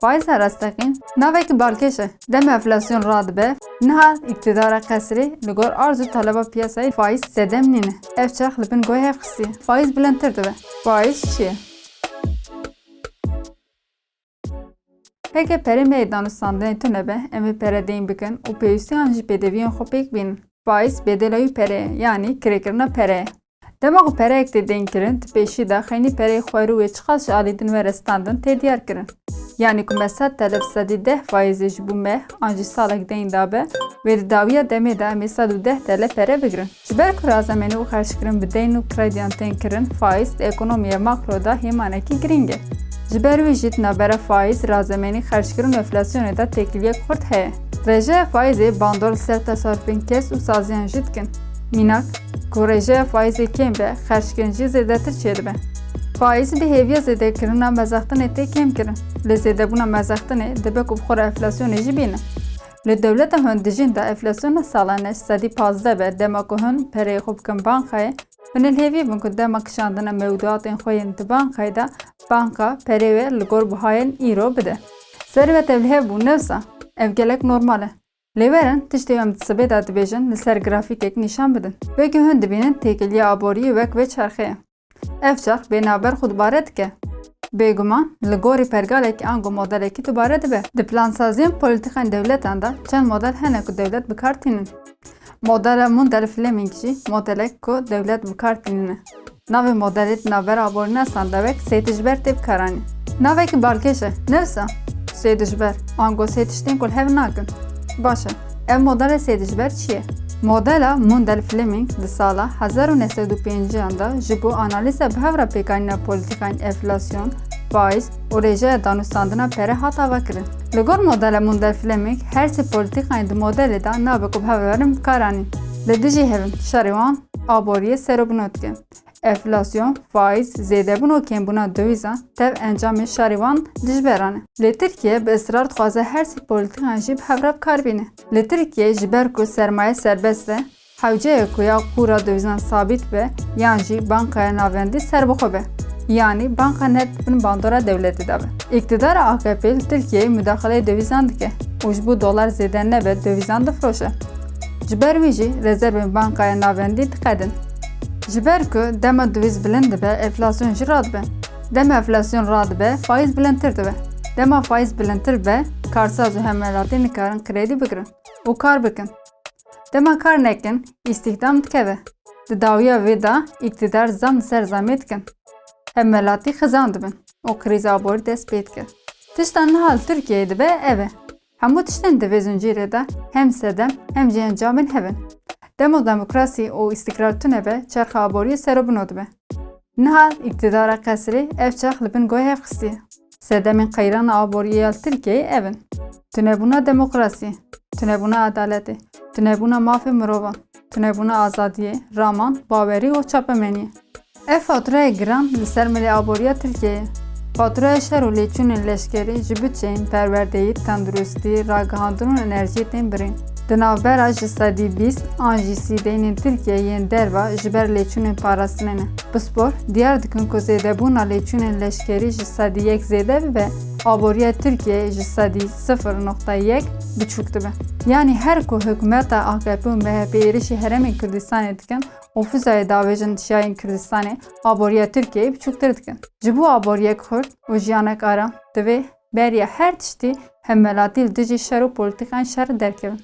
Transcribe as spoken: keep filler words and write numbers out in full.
Faiz her rastaqîn navekî balkêş e. Dema enflasyon radibe, niha îktidara qesrî li gor arz û taleba piyasayê faiz zêde nîne. Ev çerx li bin goyê hev xistiye. Faiz bilindtir dibe. Faiz çi ye? Heke perê me yê danûstandinê tune be, em ê pere deyn bikin û pêwîstiyan jî pêdeviyên xwe pêk bînin. Faiz bedela wî pere ye, yanî kirêkirina pere ye. Dema ku pereyek tê deynkirin, di pêşî de xeynî pereyê xwerû wê çiqas ji alî din were standin tê diyar kirin. Yanî ku me sed tele bi sedî deh faîzê ji bo meh an jî salek deyn dabe, wê di dawiya demê de em ê sed û deh tele pere bigirin. Ji ber ku razemênî û xerckirin bi deyn û krediyan tên kirin, faîz di ekonomiya makro de hêmanekî girîng e. Ji ber wî jî di navbera faîz, razemênî, xerckirin û enflasyonê de têkiliyek xurt heye. Rêjeya faîzê bandor li ser tesarufên kes û saziyan jî dikin. Mînak, ku rêjeya faîzê kêm be, xerckirin jî zêdetir çêdibe. Faîz bi hêviya zêdekirina mezextinê tê kêmkirin. Lê zêdebûna mezextinê dibe ku bi xwe re enflasyonê jî bîne. Li dewleta hûn dijîn de enflasyona salane ji sedî pazdeh be, dema ku hûn pereyê xwe bikin bankayê, hûn ê li hêvî bin ku dema kişandina mewduatên xwe yên di bankayê de, banka perê wê li gor bihayên îro bide. Serê we tevlihev bû, ne wisa? Ev gelek normal e. Lê werin, tiştê em di sibê de dibêjin, li ser grafîkek nîşan bidin. Wekî hûn dibînin, têkiliya aboriyê wek vê çerxê ye. Ev çerx bê navber xwe dubare dike. Bêguman, li gorî pergalekî ango modelekî dubare dibe. Di plansaziyên polîtîkayên dewletan de çend model hene ku dewlet bi kar tînin. Modela Mundell-Fleming jî modelek ku dewlet bi kar tînine. Navê modelê di navbera aborînasan de wek sêdijber tê bikaranîn. Navekî balkêş e, ne wisa? Sêdijber, ango sê tiştên ku li hev nakin. Baş e, ev modela sêdijber çi ye? Modela Mundell-Fleming di sala hezar û neh sed û pêncî an de ji bo analîza bi hev re pêkanîna polîtîkayên enflasyon, faîz û rêjeya danûstandina pere hat avakirin. Li gor modela Mundell-Fleming, her sê polîtîkayên di modelê de nabe ku bi hev re werin bikaranîn. Li dijî hev in, şerê wan aboriyê serobino dike. Enflasyon, faîz, zêdebûn û kêmbûna dowîzan tev encamên şerê wan dijberan e. Lê Tirkiye bi israr dixwaze her sê polîtîkan jî bi hev re bi kar bîne. Li Tirkiyeyê ji ber ku sermaye serbest e, hewce ye ku ya qûra dowîzan sabît be yan jî bankaya navendî serbixwe be. Yanî banka ne di bin bandora dewletê de be. Îktidara A K P li Tirkiyeyê mudaxileyê dowîzan dike û ji bo dolar zêde nebe dowîzan difiroşe. Ji ber wî jî rezervên bankaya navendî diqedin. Ji ber ku dema dowîz bilind dibe, enflasyon jî radibe. Dema enflasyon radibe, faîz bilindtir dibe. Dema faîz bilindtir be, karsaz û hemwelatî nikarin kredî bigirin û kar bikin. Dema kar nekin, îstîhdam dikeve. Di dawiya vê de îktidar zam li ser zamê dikin. Hemwelatî xizan dibin û krîza aborî dest pê dike. Tişta niha li Tirkiyeyê dibe ev e. Hemû tiştên di vê zincîrê de hem sedem hem jî encamên hev in. Dema demokrasî û îstikrar tune be, çerxa aboriyê serobino dibe. Niha îktidara qesrî ev çerx li bin goyê hev xistiye. Sedemên qeyrana aboriyê ya li Tirkiyeyê ev in: tunebûna demokrasiyê, tunebûna edaletê, tunebûna mafê mirovan, tunebûna azadiyê, raman, bawerî û çapemeniyê. Ev faturayê giran li ser milê aboriya Tirkiyeyê ye. Faturaya şer û lêçûnên leşkerî ji budçeyên perwerdeyî, tenduristî, ragihandin û enerjiyê tên birîn. Di navbera ji sedî bîst an jî sî deynên Tirkiyeyê yên derve ji ber lêçûnên parastinê ne. Pispor diyar dikin ku zêdebûna lêçûnên leşkerî ji sedî yek zêde bibe, aboriya Tirkiyeyê ji sedî sifir nokta yek biçûk dibe. Yanî her ku hikûmeta A K P û M H P êrişî herêmên Kurdistanê dikin û fuzayê davêjin şiyayên Kurdistanê, aboriya Tirkiyeyê biçûktir dikin. Ji bo aboriyek xurt û jiyanek aram, divê beriya her tiştî hemwelatî li dijî şer û polîtîkayên şer derkevin.